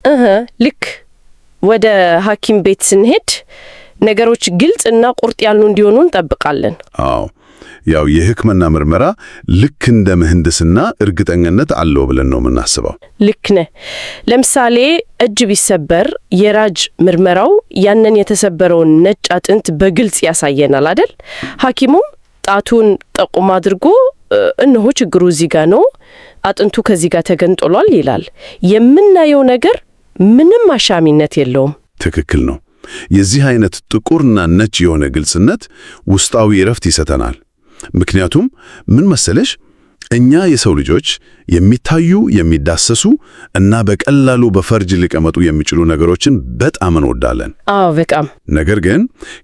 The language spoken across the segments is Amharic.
እህ ልክ ወደ ሐኪም ቤት ስንሄድ ነገሮች ግልጽ እና ቁርጥ ያሉ እንዲሆኑ እንጠብቃለን። አዎ፣ ያው የሕክምና ምርመራ ልክ እንደ ምህንድስና እርግጠኝነት አለው ብለን ነው የምናስበው። ልክ ነህ። ለምሳሌ እጅ ቢሰበር የራጅ ምርመራው ያንን የተሰበረውን ነጭ አጥንት በግልጽ ያሳየናል አይደል? ሐኪሙም ጣቱን ጠቁም አድርጎ እነሆ ችግሩ እዚህ ጋር ነው፣ አጥንቱ ከዚህ ጋር ተገንጥሏል ይላል። የምናየው ነገር ምንም አሻሚነት የለውም። ትክክል ነው። የዚህ አይነት ጥቁርና ነጭ የሆነ ግልጽነት ውስጣዊ እረፍት ይሰጠናል። ምክንያቱም ምን መሰለሽ፣ እኛ የሰው ልጆች የሚታዩ፣ የሚዳሰሱ እና በቀላሉ በፈርጅ ሊቀመጡ የሚችሉ ነገሮችን በጣም እንወዳለን። አዎ፣ በጣም። ነገር ግን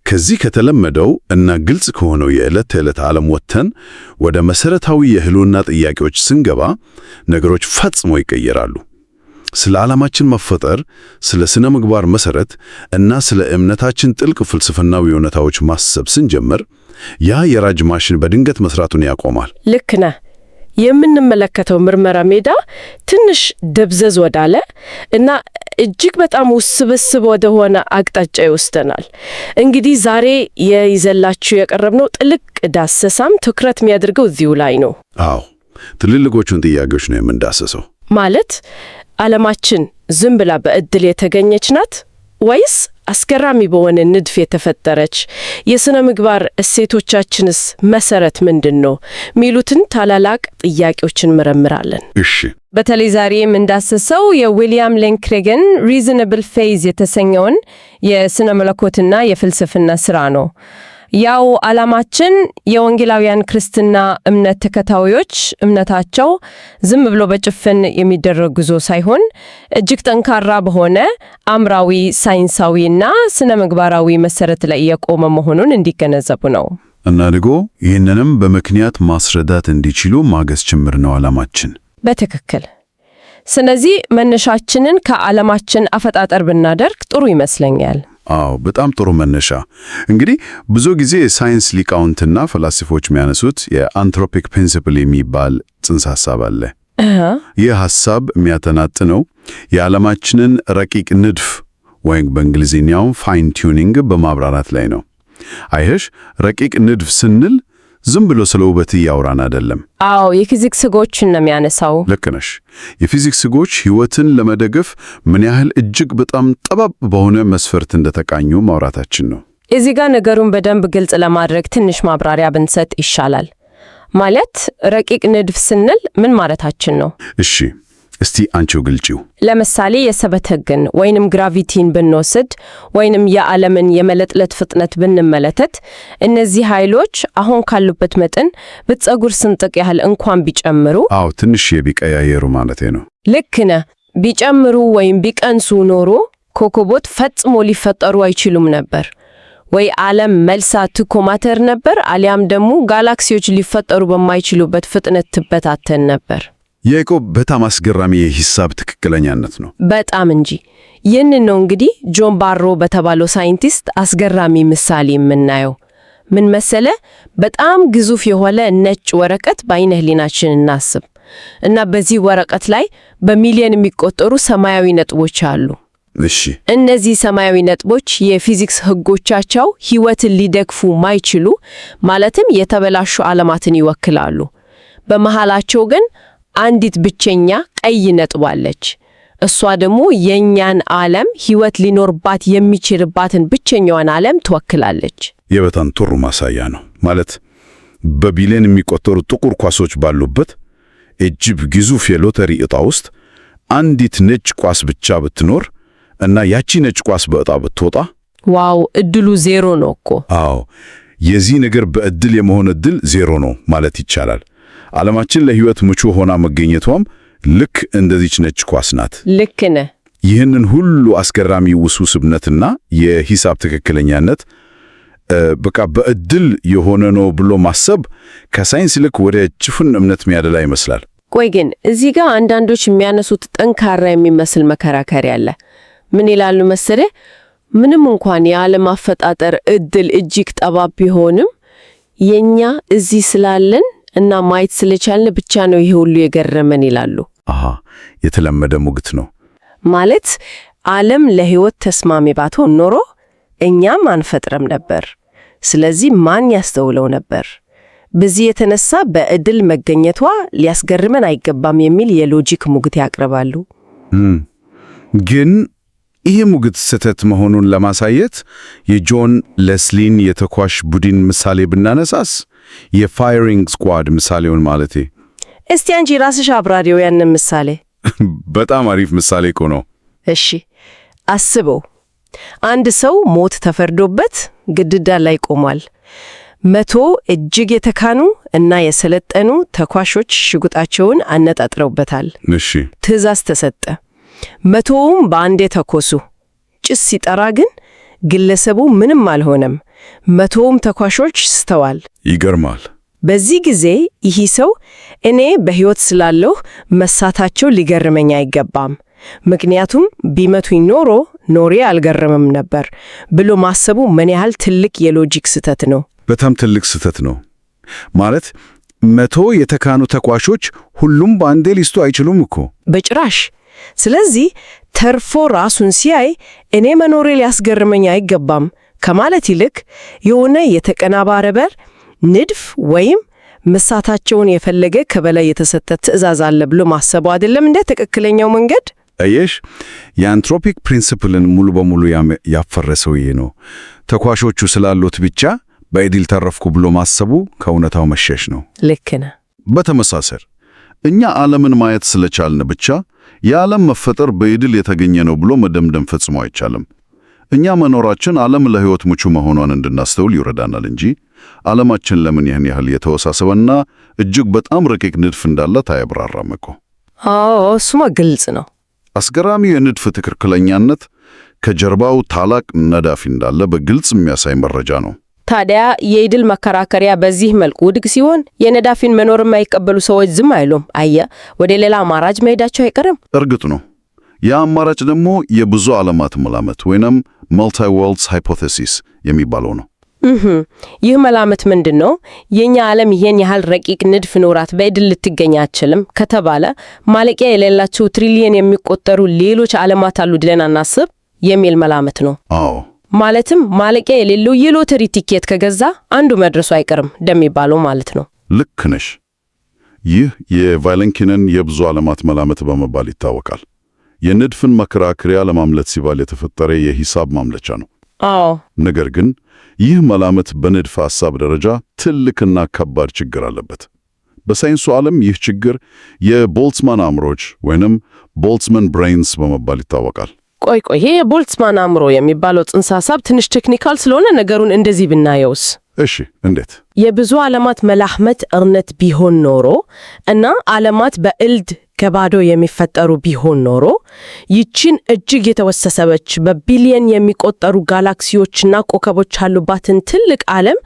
ከዚህ ከተለመደው እና ግልጽ ከሆነው የዕለት ተዕለት ዓለም ወጥተን ወደ መሰረታዊ የህልውና ጥያቄዎች ስንገባ ነገሮች ፈጽሞ ይቀየራሉ። ስለ ዓላማችን መፈጠር፣ ስለ ስነ ምግባር መሰረት እና ስለ እምነታችን ጥልቅ ፍልስፍናዊ እውነታዎች ማሰብ ስንጀምር ያ የራጅ ማሽን በድንገት መስራቱን ያቆማል። ልክ ነህ። የምንመለከተው ምርመራ ሜዳ ትንሽ ደብዘዝ ወዳለ እና እጅግ በጣም ውስብስብ ወደሆነ አቅጣጫ ይወስደናል። እንግዲህ ዛሬ ይዘንላችሁ የቀረብነው ጥልቅ ዳሰሳም ትኩረት የሚያደርገው እዚሁ ላይ ነው። አዎ፣ ትልልቆቹን ጥያቄዎች ነው የምንዳሰሰው። ማለት ዓለማችን ዝም ብላ በዕድል የተገኘች ናት ወይስ አስገራሚ በሆነ ንድፍ የተፈጠረች? የሥነ ምግባር እሴቶቻችንስ መሰረት ምንድን ነው? ሚሉትን ታላላቅ ጥያቄዎች እንመረምራለን። በተለይ ዛሬ የምንዳስሰው የዊሊያም ሌን ክሬግን Reasonable Faith የተሰኘውን የሥነ መለኮትና የፍልስፍና ሥራ ነው። ያው ዓላማችን የወንጌላውያን ክርስትና እምነት ተከታዮች እምነታቸው ዝም ብሎ በጭፍን የሚደረግ ጉዞ ሳይሆን እጅግ ጠንካራ በሆነ አእምሯዊ፣ ሳይንሳዊና ስነ ምግባራዊ መሰረት ላይ የቆመ መሆኑን እንዲገነዘቡ ነው። እና ደግሞ ይህንንም በምክንያት ማስረዳት እንዲችሉ ማገዝ ጭምር ነው ዓላማችን። በትክክል። ስለዚህ መነሻችንን ከዓለማችን አፈጣጠር ብናደርግ ጥሩ ይመስለኛል። አዎ፣ በጣም ጥሩ መነሻ። እንግዲህ ብዙ ጊዜ የሳይንስ ሊቃውንትና ፈላስፎች የሚያነሱት የ anthropic principle የሚባል ጽንሰ ሐሳብ አለ። ይህ ሐሳብ የሚያጠነጥነው የዓለማችንን ረቂቅ ንድፍ ወይም በእንግሊዝኛው fine tuning በማብራራት ላይ ነው። አየሽ፣ ረቂቅ ንድፍ ስንል ዝም ብሎ ስለ ውበት እያወራን አይደለም። አዎ፣ የፊዚክስ ህጎችን ነው የሚያነሳው። ልክ ነሽ። የፊዚክስ ህጎች ህይወትን ለመደገፍ ምን ያህል እጅግ በጣም ጠባብ በሆነ መስፈርት እንደተቃኙ ማውራታችን ነው። እዚህ ጋር ነገሩን በደንብ ግልጽ ለማድረግ ትንሽ ማብራሪያ ብንሰጥ ይሻላል። ማለት ረቂቅ ንድፍ ስንል ምን ማለታችን ነው? እሺ፣ እስቲ አንቺው ግለጪው። ለምሳሌ የስበት ህግን ወይንም gravity ን ብንወስድ ወይንም የዓለምን የመለጥለጥ ፍጥነት ብንመለከት እነዚህ ኃይሎች አሁን ካሉበት መጠን በፀጉር ስንጥቅ ያህል እንኳን ቢጨምሩ፣ አዎ፣ ትንሽ ቢቀያየሩ ማለቴ ነው። ልክ ነህ። ቢጨምሩ ወይም ቢቀንሱ ኖሮ ኮከቦች ፈጽሞ ሊፈጠሩ አይችሉም ነበር። ወይ ዓለም መልሳ ትኮማተር ነበር፣ አሊያም ደግሞ ጋላክሲዎች ሊፈጠሩ በማይችሉበት ፍጥነት ትበታተን ነበር። ይህ እኮ በጣም አስገራሚ የሂሳብ ትክክለኛነት ነው። በጣም እንጂ። ይህንን ነው እንግዲህ ጆን ባሮ በተባለው ሳይንቲስት አስገራሚ ምሳሌ የምናየው። ምን መሰለ? በጣም ግዙፍ የሆነ ነጭ ወረቀት በአይነ ህሊናችን እናስብ እና በዚህ ወረቀት ላይ በሚሊዮን የሚቆጠሩ ሰማያዊ ነጥቦች አሉ። እነዚህ ሰማያዊ ነጥቦች የፊዚክስ ህጎቻቸው ህይወትን ሊደግፉ ማይችሉ፣ ማለትም የተበላሹ ዓለማትን ይወክላሉ። በመሃላቸው ግን አንዲት ብቸኛ ቀይ ነጥብ አለች። እሷ ደግሞ የእኛን ዓለም፣ ህይወት ሊኖርባት የሚችልባትን ብቸኛዋን ዓለም ትወክላለች። ይህ በጣም ጥሩ ማሳያ ነው። ማለት በቢሊዮን የሚቆጠሩ ጥቁር ኳሶች ባሉበት እጅግ ግዙፍ የሎተሪ ዕጣ ውስጥ አንዲት ነጭ ኳስ ብቻ ብትኖር እና ያቺ ነጭ ኳስ በዕጣ ብትወጣ፣ ዋው፣ እድሉ ዜሮ ነው እኮ። አዎ፣ የዚህ ነገር በዕድል የመሆን ዕድል ዜሮ ነው ማለት ይቻላል። ዓለማችን ለህይወት ምቹ ሆና መገኘቷም ልክ እንደዚች ነጭ ኳስ ናት። ልክ ነህ። ይህንን ሁሉ አስገራሚ ውስብስብነትና የሂሳብ ትክክለኛነት በቃ በዕድል የሆነ ነው ብሎ ማሰብ ከሳይንስ ይልቅ ወደ ጭፍን እምነት የሚያደላ ይመስላል። ቆይ ግን እዚህ ጋር አንዳንዶች የሚያነሱት ጠንካራ የሚመስል መከራከሪያ አለ። ምን ይላሉ መሰለህ? ምንም እንኳን የዓለም አፈጣጠር እድል እጅግ ጠባብ ቢሆንም የኛ እዚህ ስላለን እና ማየት ስለቻልን ብቻ ነው ይሄ ሁሉ የገረመን ይላሉ። አሃ፣ የተለመደ ሙግት ነው። ማለት ዓለም ለሕይወት ተስማሚ ባትሆን ኖሮ እኛም አንፈጥረም ነበር። ስለዚህ ማን ያስተውለው ነበር? በዚህ የተነሳ በዕድል መገኘቷ ሊያስገርመን አይገባም የሚል የ logic ሙግት ያቀርባሉ። ግን ይህ ሙግት ስህተት መሆኑን ለማሳየት የጆን ሌስሊን የተኳሽ ቡድን ምሳሌ ብናነሳስ፣ የ firing squad ምሳሌውን ማለቴ። እስቲ አንቺ ራስሽ አብራሪው ያንን ምሳሌ። በጣም አሪፍ ምሳሌ እኮ ነው። እሺ፣ አስበው። አንድ ሰው ሞት ተፈርዶበት ግድግዳ ላይ ቆሟል። 100 እጅግ የተካኑ እና የሰለጠኑ ተኳሾች ሽጉጣቸውን አነጣጥረውበታል። ትዕዛዝ ተሰጠ። 100ውም በአንዴ ተኮሱ። ጭስ ሲጠራ ግን ግለሰቡ ምንም አልሆነም። 100ውም ተኳሾች ስተዋል። ይገርማል። በዚህ ጊዜ ይህ ሰው እኔ በሕይወት ስላለሁ መሳታቸው ሊገርመኝ አይገባም፣ ምክንያቱም ቢመቱኝ ኖሮ ኖሬ አልገረምም ነበር ብሎ ማሰቡ ምን ያህል ትልቅ የ logic ስህተት ነው። በጣም ትልቅ ስህተት ነው። ማለት 100 የተካኑ ተኳሾች ሁሉም በአንዴ ሊስቱ አይችሉም እኮ። በጭራሽ። ስለዚህ ተርፎ ራሱን ሲያይ እኔ መኖሬ ሊያስገርመኝ አይገባም ከማለት ይልቅ የሆነ የተቀነባበረ ንድፍ ወይም መሳታቸውን የፈለገ ከበላይ የተሰጠ ትዕዛዝ አለ ብሎ ማሰቡ አይደለም እንደ ትክክለኛው መንገድ? አየሽ፣ የ anthropic principle ን ሙሉ በሙሉ ያፈረሰው ይሄ ነው። ተኳሾቹ ስላሉት ብቻ በዕድል ተረፍኩ ብሎ ማሰቡ ከእውነታው መሸሽ ነው። ልክ ነህ። በተመሳሳይ እኛ ዓለምን ማየት ስለቻልን ብቻ የዓለም መፈጠር በዕድል የተገኘ ነው ብሎ መደምደም ፈጽሞ አይቻልም። እኛ መኖራችን ዓለም ለሕይወት ምቹ መሆኗን እንድናስተውል ይረዳናል እንጂ ዓለማችን ለምን ይህን ያህል የተወሳሰበና እጅግ በጣም ረቂቅ ንድፍ እንዳላት አያብራራም እኮ። አዎ፣ እሱማ ግልጽ ነው። አስገራሚው የንድፍ ትክክለኛነት ከጀርባው ታላቅ ነዳፊ እንዳለ በግልጽ የሚያሳይ መረጃ ነው። ታዲያ የዕድል መከራከሪያ በዚህ መልኩ ውድቅ ሲሆን የነዳፊን መኖር የማይቀበሉ ሰዎች ዝም አይሉም። አየ፣ ወደ ሌላ አማራጭ መሄዳቸው አይቀርም። እርግጥ ነው። ያ አማራጭ ደግሞ የብዙ ዓለማት መላምት ወይንም multi-worlds hypothesis የሚባለው ነው። ይህ መላምት ምንድን ነው? የእኛ ዓለም ይሄን ያህል ረቂቅ ንድፍ ኖራት በዕድል ልትገኝ አትችልም ከተባለ ማለቂያ የሌላቸው ትሪሊየን የሚቆጠሩ ሌሎች ዓለማት አሉ ብለን አናስብ የሚል መላምት ነው። ማለትም ማለቂያ የሌለው የሎተሪ ቲኬት ከገዛ አንዱ መድረሱ አይቀርም እንደሚባለው ማለት ነው። ልክ ነሽ። ይህ የቫይለንኪንን የብዙ ዓለማት መላምት በመባል ይታወቃል። የንድፍን መከራከሪያ ለማምለጥ ሲባል የተፈጠረ የሂሳብ ማምለጫ ነው። ነገር ግን ይህ መላምት በንድፈ ሐሳብ ደረጃ ትልቅና ከባድ ችግር አለበት። በሳይንሱ ዓለም ይህ ችግር የቦልትስማን አእምሮች ወይንም Boltzmann brains በመባል ይታወቃል። ቆይ ቆይ፣ ይሄ የቦልትስማን አእምሮ የሚባለው ጽንሰ ሐሳብ ትንሽ technical ስለሆነ ነገሩን እንደዚህ ብናየውስ? እሺ፣ እንዴት? የብዙ ዓለማት መላምት እውነት ቢሆን ኖሮ እና ዓለማት በዕድል ከባዶ የሚፈጠሩ ቢሆን ኖሮ ይችን እጅግ የተወሳሰበች በቢሊየን የሚቆጠሩ ጋላክሲዎችና ኮከቦች ያሉባትን ትልቅ ዓለም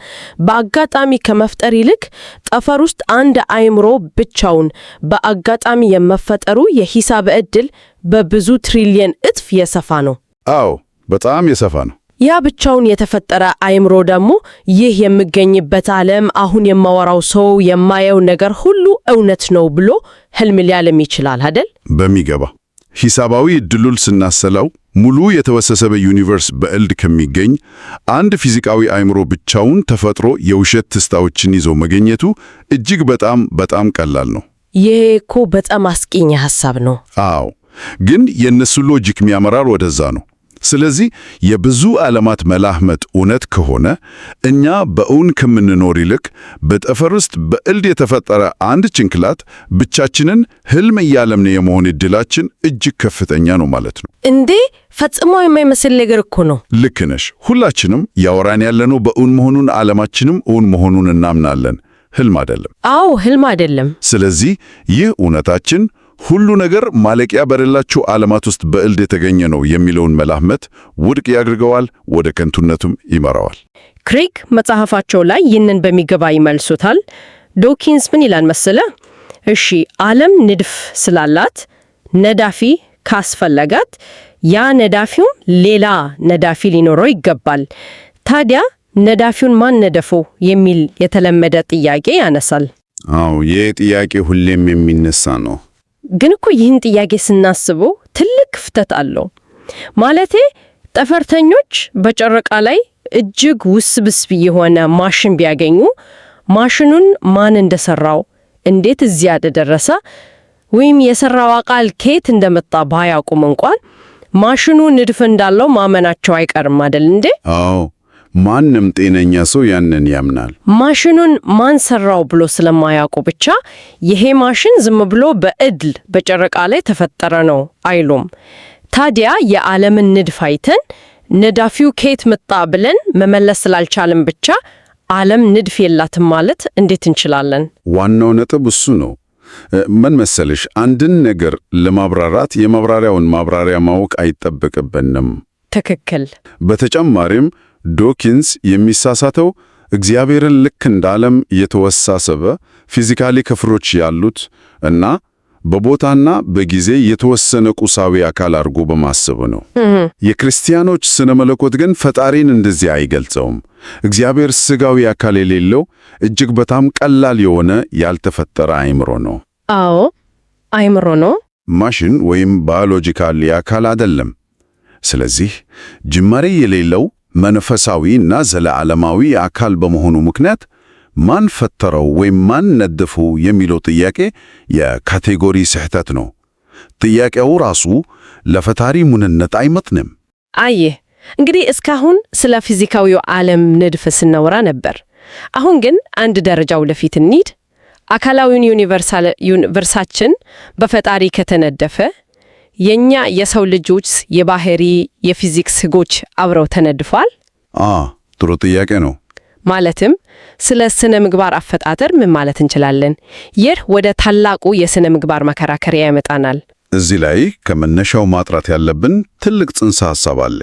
በአጋጣሚ ከመፍጠር ይልቅ ጠፈር ውስጥ አንድ አእምሮ ብቻውን በአጋጣሚ የመፈጠሩ የሂሳብ ዕድል በብዙ ትሪሊየን እጥፍ የሰፋ ነው። አዎ፣ በጣም የሰፋ ነው። ያ ብቻውን የተፈጠረ አእምሮ ደግሞ ይህ የምገኝበት ዓለም፣ አሁን የማወራው ሰው፣ የማየው ነገር ሁሉ እውነት ነው ብሎ ህልም ሊያልም ይችላል አይደል? በሚገባ። ሂሳባዊ ዕድሉን ስናሰላው ሙሉ የተወሳሰበ universe በዕድል ከሚገኝ አንድ ፊዚካዊ አእምሮ ብቻውን ተፈጥሮ የውሸት ትዝታዎችን ይዞ መገኘቱ እጅግ በጣም በጣም ቀላል ነው። ይሄ እኮ በጣም አስቂኝ ሐሳብ ነው። አዎ፣ ግን የእነሱ logic የሚያመራው ወደዛ ነው። ስለዚህ የብዙ ዓለማት መላምት እውነት ከሆነ እኛ በእውን ከምንኖር ይልቅ በጠፈር ውስጥ በዕድል የተፈጠረ አንድ ጭንቅላት ብቻችንን ህልም እያለምን የመሆን ዕድላችን እጅግ ከፍተኛ ነው ማለት ነው። እንዴ፣ ፈጽሞ የማይመስል ነገር እኮ ነው። ልክ ነሽ። ሁላችንም ያወራን ያለነው በእውን መሆኑን ዓለማችንም እውን መሆኑን እናምናለን። ህልም አይደለም። አዎ፣ ህልም አይደለም። ስለዚህ ይህ እውነታችን ሁሉ ነገር ማለቂያ በሌላቸው ዓለማት ውስጥ በዕድል የተገኘ ነው የሚለውን መላምት ውድቅ ያደርገዋል፣ ወደ ከንቱነቱም ይመራዋል። ክሬግ መጽሐፋቸው ላይ ይህንን በሚገባ ይመልሱታል። ዶኪንስ ምን ይላል መሰለ? እሺ፣ ዓለም ንድፍ ስላላት ነዳፊ ካስፈለጋት ያ ነዳፊውም ሌላ ነዳፊ ሊኖረው ይገባል። ታዲያ ነዳፊውን ማን ነደፈው የሚል የተለመደ ጥያቄ ያነሳል። አዎ፣ ይህ ጥያቄ ሁሌም የሚነሳ ነው። ግን እኮ ይህን ጥያቄ ስናስበው ትልቅ ክፍተት አለው። ማለቴ ጠፈርተኞች በጨረቃ ላይ እጅግ ውስብስብ የሆነ ማሽን ቢያገኙ ማሽኑን ማን እንደሰራው፣ እንዴት እዚያ እንደደረሰ ወይም የሰራው አካል ከየት እንደመጣ ባያውቁም እንኳን ማሽኑ ንድፍ እንዳለው ማመናቸው አይቀርም፣ አይደል እንዴ? አዎ፣ ማንም ጤነኛ ሰው ያንን ያምናል። ማሽኑን ማን ሰራው ብሎ ስለማያውቁ ብቻ ይሄ ማሽን ዝም ብሎ በእድል በጨረቃ ላይ ተፈጠረ ነው አይሉም። ታዲያ የዓለምን ንድፍ አይተን ነዳፊው ከየት መጣ ብለን መመለስ ስላልቻልን ብቻ ዓለም ንድፍ የላትም ማለት እንዴት እንችላለን? ዋናው ነጥብ እሱ ነው። ምን መሰልሽ፣ አንድን ነገር ለማብራራት የማብራሪያውን ማብራሪያ ማወቅ አይጠበቅብንም። ትክክል። በተጨማሪም ዶኪንስ የሚሳሳተው እግዚአብሔርን ልክ እንደ ዓለም የተወሳሰበ physically ክፍሎች ያሉት እና በቦታና በጊዜ የተወሰነ ቁሳዊ አካል አድርጎ በማሰብ ነው። የክርስቲያኖች ስነ መለኮት ግን ፈጣሪን እንደዚህ አይገልጸውም። እግዚአብሔር ስጋዊ አካል የሌለው፣ እጅግ በጣም ቀላል የሆነ ያልተፈጠረ አእምሮ ነው። አዎ፣ አእምሮ ነው። ማሽን ወይም biological አካል አይደለም። ስለዚህ ጅማሬ የሌለው መንፈሳዊ እና ዘለዓለማዊ አካል በመሆኑ ምክንያት ማን ፈጠረው ወይም ማን ነደፈው የሚለው ጥያቄ የ category ስህተት ነው። ጥያቄው ራሱ ለፈጣሪ ምንነት አይመጥንም። አየህ፣ እንግዲህ እስካሁን ስለ ፊዚካዊው ዓለም ንድፍ ስናወራ ነበር። አሁን ግን አንድ ደረጃ ወደፊት እንሂድ። አካላዊውን universe ኣችን በፈጣሪ ከተነደፈ የኛ የሰው ልጆች የባህሪ የፊዚክስ ህጎች አብረው ተነድፈዋል? ጥሩ ጥያቄ ነው። ማለትም ስለ ስነ ምግባር አፈጣጠር ምን ማለት እንችላለን? ይህ ወደ ታላቁ የስነ ምግባር መከራከሪያ ያመጣናል። እዚህ ላይ ከመነሻው ማጥራት ያለብን ትልቅ ጽንሰ ሐሳብ አለ።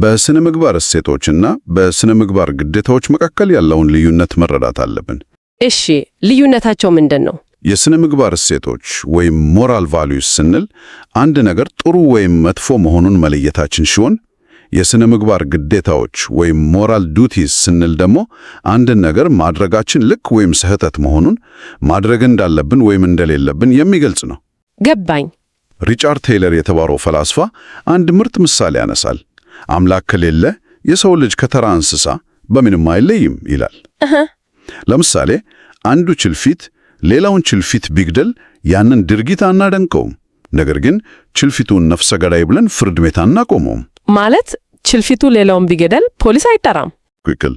በስነ ምግባር እሴቶችና በስነ ምግባር ግዴታዎች መካከል ያለውን ልዩነት መረዳት አለብን። እሺ፣ ልዩነታቸው ምንድን ነው? የስነ ምግባር እሴቶች ወይም moral values ስንል አንድ ነገር ጥሩ ወይም መጥፎ መሆኑን መለየታችን ሲሆን፣ የስነ ምግባር ግዴታዎች ወይም moral duties ስንል ደግሞ አንድን ነገር ማድረጋችን ልክ ወይም ስህተት መሆኑን፣ ማድረግ እንዳለብን ወይም እንደሌለብን የሚገልጽ ነው። ገባኝ። ሪቻርድ ቴይለር የተባለው ፈላስፋ አንድ ምርጥ ምሳሌ ያነሳል። አምላክ ከሌለ የሰው ልጅ ከተራ እንስሳ በምንም አይለይም ይላል። ለምሳሌ አንዱ ጭልፊት ሌላውን ጭልፊት ቢገድል ያንን ድርጊት አናደንቀውም። ነገር ግን ጭልፊቱን ነፍሰ ገዳይ ብለን ፍርድ ቤት አናቆመውም። ማለት ጭልፊቱ ሌላውን ቢገድል ፖሊስ አይጠራም። ትክክል።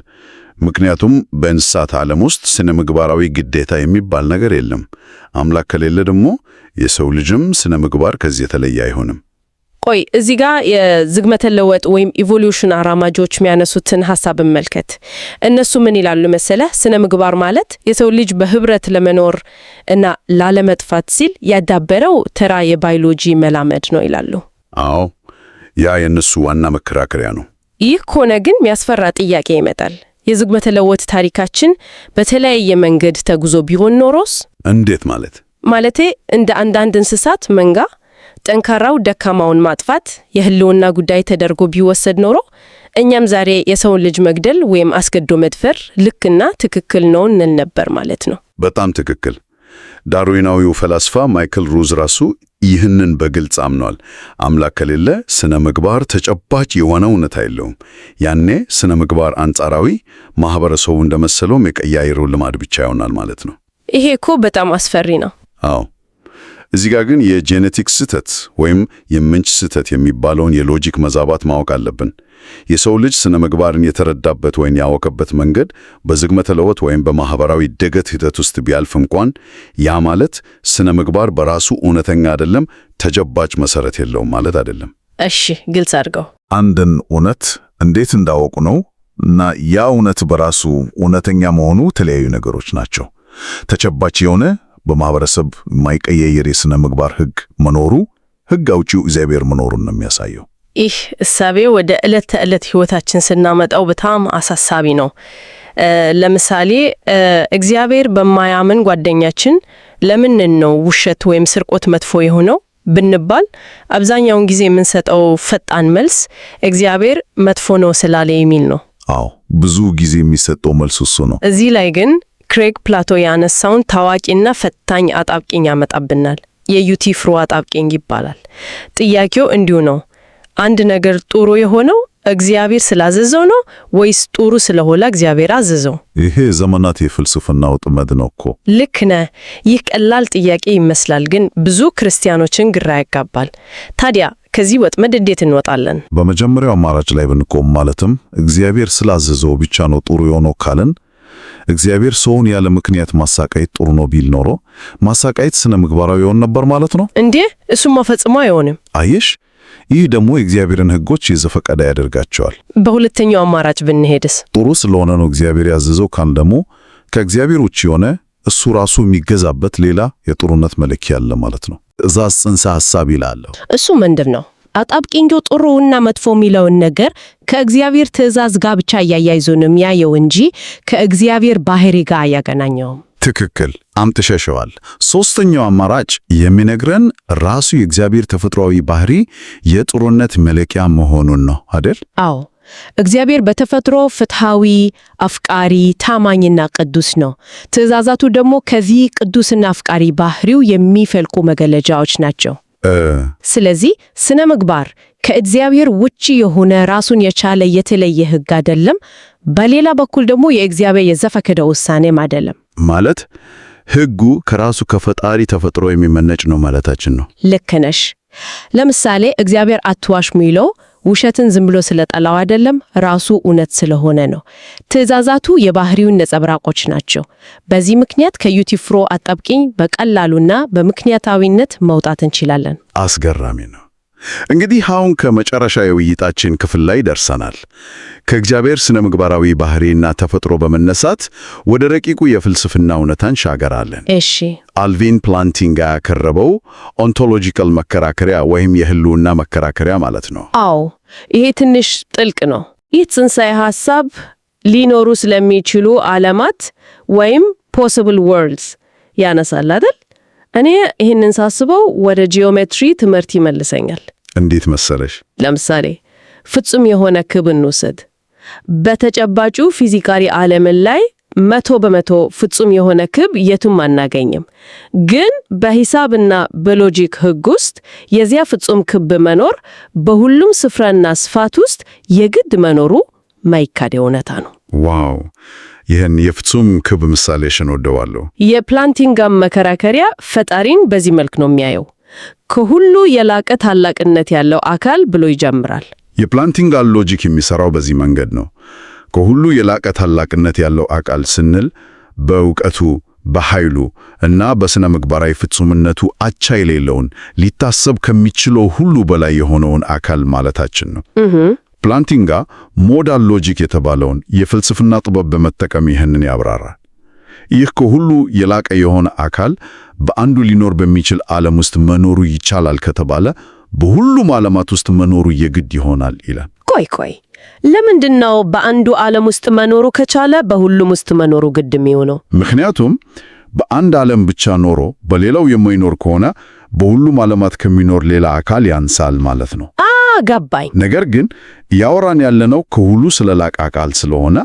ምክንያቱም በእንስሳት ዓለም ውስጥ ስነ ምግባራዊ ግዴታ የሚባል ነገር የለም። አምላክ ከሌለ ደግሞ የሰው ልጅም ስነ ምግባር ከዚህ የተለየ አይሆንም። ቆይ፣ እዚህ ጋር የዝግመተ ለውጥ ወይም evolution አራማጆች የሚያነሱትን ሀሳብ እንመልከት። እነሱ ምን ይላሉ መሰለህ? ስነ ምግባር ማለት የሰው ልጅ በህብረት ለመኖር እና ላለመጥፋት ሲል ያዳበረው ተራ የባዮሎጂ መላመድ ነው ይላሉ። አዎ፣ ያ የእነሱ ዋና መከራከሪያ ነው። ይህ ከሆነ ግን የሚያስፈራ ጥያቄ ይመጣል። የዝግመተ ለውጥ ታሪካችን በተለያየ መንገድ ተጉዞ ቢሆን ኖሮስ? እንዴት ማለት? ማለቴ እንደ አንዳንድ እንስሳት መንጋ ጠንካራው ደካማውን ማጥፋት የህልውና ጉዳይ ተደርጎ ቢወሰድ ኖሮ እኛም ዛሬ የሰውን ልጅ መግደል ወይም አስገድዶ መድፈር ልክና ትክክል ነው እንል ነበር ማለት ነው። በጣም ትክክል። ዳርዊናዊው ፈላስፋ ማይክል ሩዝ ራሱ ይህንን በግልጽ አምኗል። አምላክ ከሌለ ስነ ምግባር ተጨባጭ የሆነ እውነታ የለውም። ያኔ ስነ ምግባር አንጻራዊ፣ ማህበረሰቡ እንደመሰለው የሚቀያይረው ልማድ ብቻ ይሆናል ማለት ነው። ይሄ እኮ በጣም አስፈሪ ነው። አዎ። እዚህ ጋር ግን የ genetic ስህተት ወይም የምንጭ ስህተት የሚባለውን የ logic መዛባት ማወቅ አለብን። የሰው ልጅ ስነ ምግባርን የተረዳበት ወይም ያወቀበት መንገድ በዝግመተ ለውጥ ወይም በማህበራዊ እድገት ሂደት ውስጥ ቢያልፍ እንኳን ያ ማለት ስነ ምግባር በራሱ እውነተኛ አይደለም፣ ተጨባጭ መሰረት የለውም ማለት አይደለም። እሺ፣ ግልጽ አድርገው። አንድን እውነት እንዴት እንዳወቅነው እና ያ እውነት በራሱ እውነተኛ መሆኑ የተለያዩ ነገሮች ናቸው። ተጨባጭ የሆነ፣ በማህበረሰብ የማይቀየር የሥነ ምግባር ሕግ መኖሩ ሕግ አውጪው እግዚአብሔር መኖሩን ነው የሚያሳየው። ይህ እሳቤ ወደ ዕለት ተዕለት ህይወታችን ስናመጣው በጣም አሳሳቢ ነው። ለምሳሌ እግዚአብሔር በማያምን ጓደኛችን ለምንድን ነው ውሸት ወይም ስርቆት መጥፎ የሆነው ብንባል አብዛኛውን ጊዜ የምንሰጠው ፈጣን መልስ እግዚአብሔር መጥፎ ነው ስላለ የሚል ነው። አዎ፣ ብዙ ጊዜ የሚሰጠው መልስ እሱ ነው። እዚህ ላይ ግን ክሬግ ፕላቶ ያነሳውን ታዋቂና ፈታኝ አጣብቂኝ ያመጣብናል። የዩቲፍሮ አጣብቂኝ ይባላል። ጥያቄው እንዲሁ ነው። አንድ ነገር ጥሩ የሆነው እግዚአብሔር ስላዘዘው ነው ወይስ ጥሩ ስለሆነ እግዚአብሔር አዘዘው? ይሄ ዘመናት የፍልስፍና ወጥመድ ነው እኮ። ልክ ነህ። ይህ ቀላል ጥያቄ ይመስላል፣ ግን ብዙ ክርስቲያኖችን ግራ ያጋባል። ታዲያ ከዚህ ወጥመድ እንዴት እንወጣለን? በመጀመሪያው አማራጭ ላይ ብንቆም፣ ማለትም እግዚአብሔር ስላዘዘው ብቻ ነው ጥሩ የሆነው ካልን፣ እግዚአብሔር ሰውን ያለ ምክንያት ማሳቃየት ጥሩ ነው ቢል ኖሮ ማሳቃየት ስነ ምግባራዊ ይሆን ነበር ማለት ነው። እንዴ፣ እሱማ ፈጽሞ አይሆንም። አየሽ፣ ይህ ደግሞ የእግዚአብሔርን ሕጎች የዘፈቀደ ያደርጋቸዋል። በሁለተኛው አማራጭ ብንሄድስ? ጥሩ ስለሆነ ነው እግዚአብሔር ያዘዘው ካልን ደግሞ ከእግዚአብሔር ውጭ የሆነ እሱ ራሱ የሚገዛበት ሌላ የጥሩነት መለኪያ አለ ማለት ነው። ትእዛዝ ጽንሰ ሐሳብ ይላለሁ። እሱ ምንድን ነው? አጣብቂኙ ጥሩና መጥፎ የሚለውን ነገር ከእግዚአብሔር ትእዛዝ ጋር ብቻ እያያይዞ ነው የሚያየው እንጂ ከእግዚአብሔር ባህሪ ጋር አያገናኘውም። ትክክል፣ አምጥሸሸዋል። ሶስተኛው አማራጭ የሚነግረን ራሱ የእግዚአብሔር ተፈጥሯዊ ባህሪ የጥሩነት መለኪያ መሆኑን ነው አይደል? አዎ፣ እግዚአብሔር በተፈጥሮ ፍትሃዊ፣ አፍቃሪ፣ ታማኝና ቅዱስ ነው። ትእዛዛቱ ደግሞ ከዚህ ቅዱስና አፍቃሪ ባህሪው የሚፈልቁ መገለጫዎች ናቸው። ስለዚህ ስነ ምግባር ከእግዚአብሔር ውጪ የሆነ ራሱን የቻለ የተለየ ሕግ አይደለም። በሌላ በኩል ደግሞ የእግዚአብሔር የዘፈቀደ ውሳኔም አይደለም። ማለት ሕጉ ከራሱ ከፈጣሪ ተፈጥሮ የሚመነጭ ነው ማለታችን ነው። ልክ ነሽ። ለምሳሌ እግዚአብሔር አትዋሽ የሚለው ውሸትን ዝም ብሎ ስለጠላው አይደለም፣ ራሱ እውነት ስለሆነ ነው። ትእዛዛቱ የባህሪውን ነጸብራቆች ናቸው። በዚህ ምክንያት ከዩቲፍሮ አጣብቂኝ በቀላሉና በምክንያታዊነት መውጣት እንችላለን። አስገራሚ ነው። እንግዲህ አሁን ከመጨረሻ የውይይታችን ክፍል ላይ ደርሰናል። ከእግዚአብሔር ስነ ምግባራዊ ባህሪና ተፈጥሮ በመነሳት ወደ ረቂቁ የፍልስፍና እውነታ እንሻገራለን። እሺ። አልቪን ፕላንቲንጋ ያቀረበው ontological መከራከሪያ ወይም የህልውና መከራከሪያ ማለት ነው። አዎ፣ ይሄ ትንሽ ጥልቅ ነው። ይህ ጽንሰ ሐሳብ ሊኖሩ ስለሚችሉ ዓለማት ወይም possible worlds ያነሳል አይደል? እኔ ይህንን ሳስበው ወደ ጂኦሜትሪ ትምህርት ይመልሰኛል። እንዴት መሰለሽ? ለምሳሌ ፍጹም የሆነ ክብ እንውሰድ። በተጨባጩ ፊዚካዊ ዓለምን ላይ 100% ፍጹም የሆነ ክብ የቱም አናገኝም። ግን በሂሳብና በ logic ሕግ ውስጥ የዚያ ፍጹም ክብ መኖር በሁሉም ስፍራና ስፋት ውስጥ የግድ መኖሩ ማይካድ እውነታ ነው። Wow! ይህን የፍጹም ክብ ምሳሌሽን ወደዋለሁ። የፕላንቲንጋም መከራከሪያ ፈጣሪን በዚህ መልክ ነው የሚያየው። ከሁሉ የላቀ ታላቅነት ያለው አካል ብሎ ይጀምራል። የፕላንቲንጋ logic የሚሰራው በዚህ መንገድ ነው። ከሁሉ የላቀ ታላቅነት ያለው አካል ስንል በእውቀቱ፣ በኃይሉ እና በስነ ምግባራዊ ፍጹምነቱ አቻ የሌለውን፣ ሊታሰብ ከሚችለው ሁሉ በላይ የሆነውን አካል ማለታችን ነው። ፕላንቲንጋ modal logic የተባለውን የፍልስፍና ጥበብ በመጠቀም ይህንን ያብራራል። ይህ ከሁሉ የላቀ የሆነ አካል በአንዱ ሊኖር በሚችል ዓለም ውስጥ መኖሩ ይቻላል ከተባለ በሁሉም ዓለማት ውስጥ መኖሩ የግድ ይሆናል ይላል። ቆይ ቆይ፣ ለምንድን ነው በአንዱ ዓለም ውስጥ መኖሩ ከቻለ በሁሉም ውስጥ መኖሩ ግድ የሚሆነው? ምክንያቱም በአንድ ዓለም ብቻ ኖሮ በሌላው የማይኖር ከሆነ በሁሉም ዓለማት ከሚኖር ሌላ አካል ያንሳል ማለት ነው። አ ገባኝ። ነገር ግን እያወራን ያለነው ከሁሉ ስለላቀ አካል ስለሆነ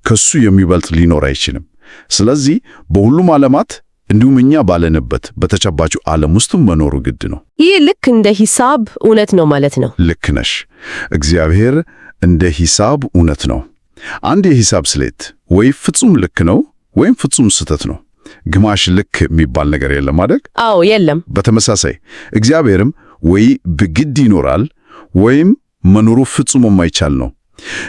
ከሱ የሚበልጥ ሊኖር አይችልም። ስለዚህ በሁሉም ዓለማት እንዲሁም እኛ ባለንበት በተጨባጩ ዓለም ውስጥም መኖሩ ግድ ነው። ይህ ልክ እንደ ሂሳብ እውነት ነው ማለት ነው። ልክ ነሽ። እግዚአብሔር እንደ ሂሳብ እውነት ነው። አንድ የሂሳብ ስሌት ወይ ፍጹም ልክ ነው ወይም ፍጹም ስህተት ነው። ግማሽ ልክ የሚባል ነገር የለም አይደል? አዎ፣ የለም። በተመሳሳይ እግዚአብሔርም ወይ በግድ ይኖራል ወይም መኖሩ ፍጹም የማይቻል ነው።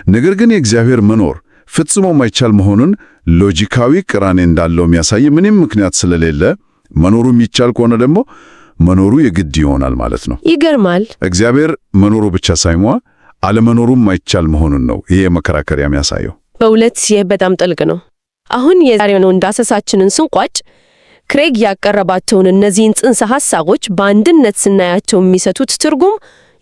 ነገር ግን የእግዚአብሔር መኖር ፍጹም የማይቻል መሆኑን ሎጂካዊ ቅራኔ እንዳለው የሚያሳይ ምንም ምክንያት ስለሌለ መኖሩ የሚቻል ከሆነ ደግሞ መኖሩ የግድ ይሆናል ማለት ነው። ይገርማል። እግዚአብሔር መኖሩ ብቻ ሳይሆን አለመኖሩ የማይቻል መሆኑን ነው ይሄ መከራከሪያ የሚያሳየው። በእውነት ይህ በጣም ጥልቅ ነው። አሁን የዛሬውን ዳሰሳችንን ስንቋጭ ክሬግ ያቀረባቸውን እነዚህን ጽንሰ ሐሳቦች በአንድነት ስናያቸው የሚሰጡት ትርጉም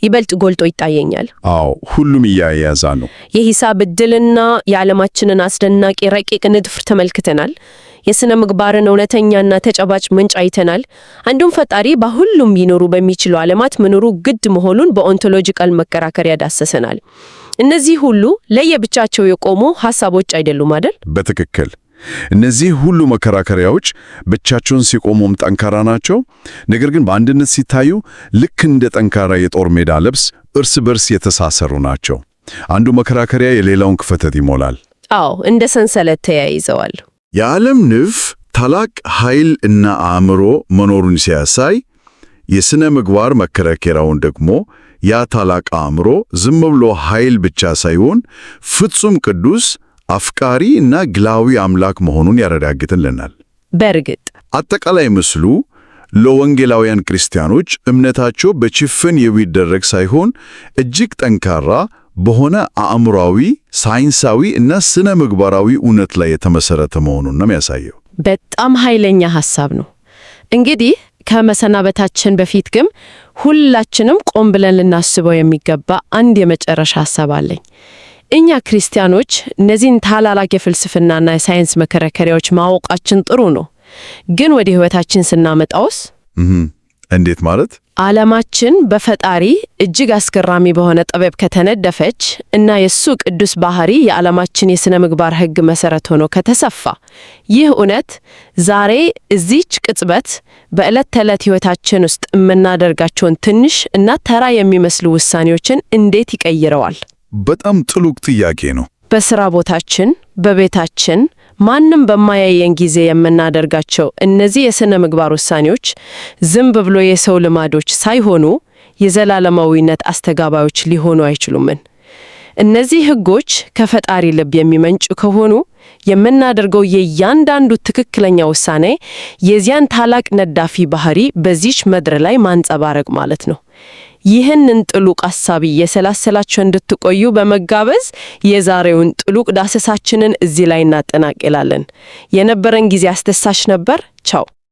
ይበልጥ ጎልቶ ይታየኛል። አዎ፣ ሁሉም እያያዛ ነው። የሂሳብ ዕድልና የዓለማችንን አስደናቂ ረቂቅ ንድፍ ተመልክተናል። የሥነ ምግባርን እውነተኛና ተጨባጭ ምንጭ አይተናል። አንዱም ፈጣሪ በሁሉም ሊኖሩ በሚችሉ ዓለማት መኖሩ ግድ መሆኑን በ ontological መከራከሪያ ዳሰሰናል። እነዚህ ሁሉ ለየብቻቸው የቆሙ ሐሳቦች አይደሉም አይደል? በትክክል። እነዚህ ሁሉ መከራከሪያዎች ብቻቸውን ሲቆሙም ጠንካራ ናቸው። ነገር ግን በአንድነት ሲታዩ ልክ እንደ ጠንካራ የጦር ሜዳ ልብስ እርስ በርስ የተሳሰሩ ናቸው። አንዱ መከራከሪያ የሌላውን ክፍተት ይሞላል። አዎ፣ እንደ ሰንሰለት ተያይዘዋል። የዓለም ንድፍ ታላቅ ኃይል እና አእምሮ መኖሩን ሲያሳይ፣ የሥነ ምግባር መከራከሪያውን ደግሞ ያ ታላቅ አእምሮ ዝም ብሎ ኃይል ብቻ ሳይሆን ፍጹም ቅዱስ፣ አፍቃሪ እና ግላዊ አምላክ መሆኑን ያረጋግጥልናል። በእርግጥ። አጠቃላይ ምስሉ ለወንጌላውያን ክርስቲያኖች እምነታቸው በጭፍን የሚደረግ ሳይሆን እጅግ ጠንካራ በሆነ አእምሯዊ፣ ሳይንሳዊ እና ስነ ምግባራዊ እውነት ላይ የተመሰረተ መሆኑን ነው የሚያሳየው። በጣም ኃይለኛ ሐሳብ ነው። እንግዲህ ከመሰናበታችን በፊት ግን ሁላችንም ቆም ብለን ልናስበው የሚገባ አንድ የመጨረሻ ሐሳብ አለኝ። እኛ ክርስቲያኖች እነዚህን ታላላቅ የፍልስፍናና የሳይንስ መከራከሪያዎች ማወቃችን ጥሩ ነው። ግን ወደ ሕይወታችን ስናመጣውስ? እንዴት ማለት? ዓለማችን በፈጣሪ እጅግ አስገራሚ በሆነ ጥበብ ከተነደፈች እና የሱ ቅዱስ ባህሪ የዓለማችን የሥነ ምግባር ሕግ መሠረት ሆኖ ከተሰፋ፣ ይህ እውነት ዛሬ እዚች ቅጽበት በዕለት ተዕለት ሕይወታችን ውስጥ የምናደርጋቸውን ትንሽ እና ተራ የሚመስሉ ውሳኔዎችን እንዴት ይቀይረዋል? በጣም ጥልቅ ጥያቄ ነው። በስራ ቦታችን፣ በቤታችን፣ ማንም በማያየን ጊዜ የምናደርጋቸው እነዚህ የሥነ ምግባር ውሳኔዎች ዝም ብሎ የሰው ልማዶች ሳይሆኑ የዘላለማዊነት አስተጋባዮች ሊሆኑ አይችሉምን? እነዚህ ሕጎች ከፈጣሪ ልብ የሚመንጩ ከሆኑ የምናደርገው የእያንዳንዱ ትክክለኛ ውሳኔ የዚያን ታላቅ ነዳፊ ባህሪ በዚች ምድር ላይ ማንጸባረቅ ማለት ነው። ይህንን ጥልቅ ሐሳብ እየሰላሰላችሁ እንድትቆዩ በመጋበዝ የዛሬውን ጥልቅ ዳሰሳችንን እዚህ ላይ እናጠናቅላለን። የነበረን ጊዜ አስደሳች ነበር። ቻው።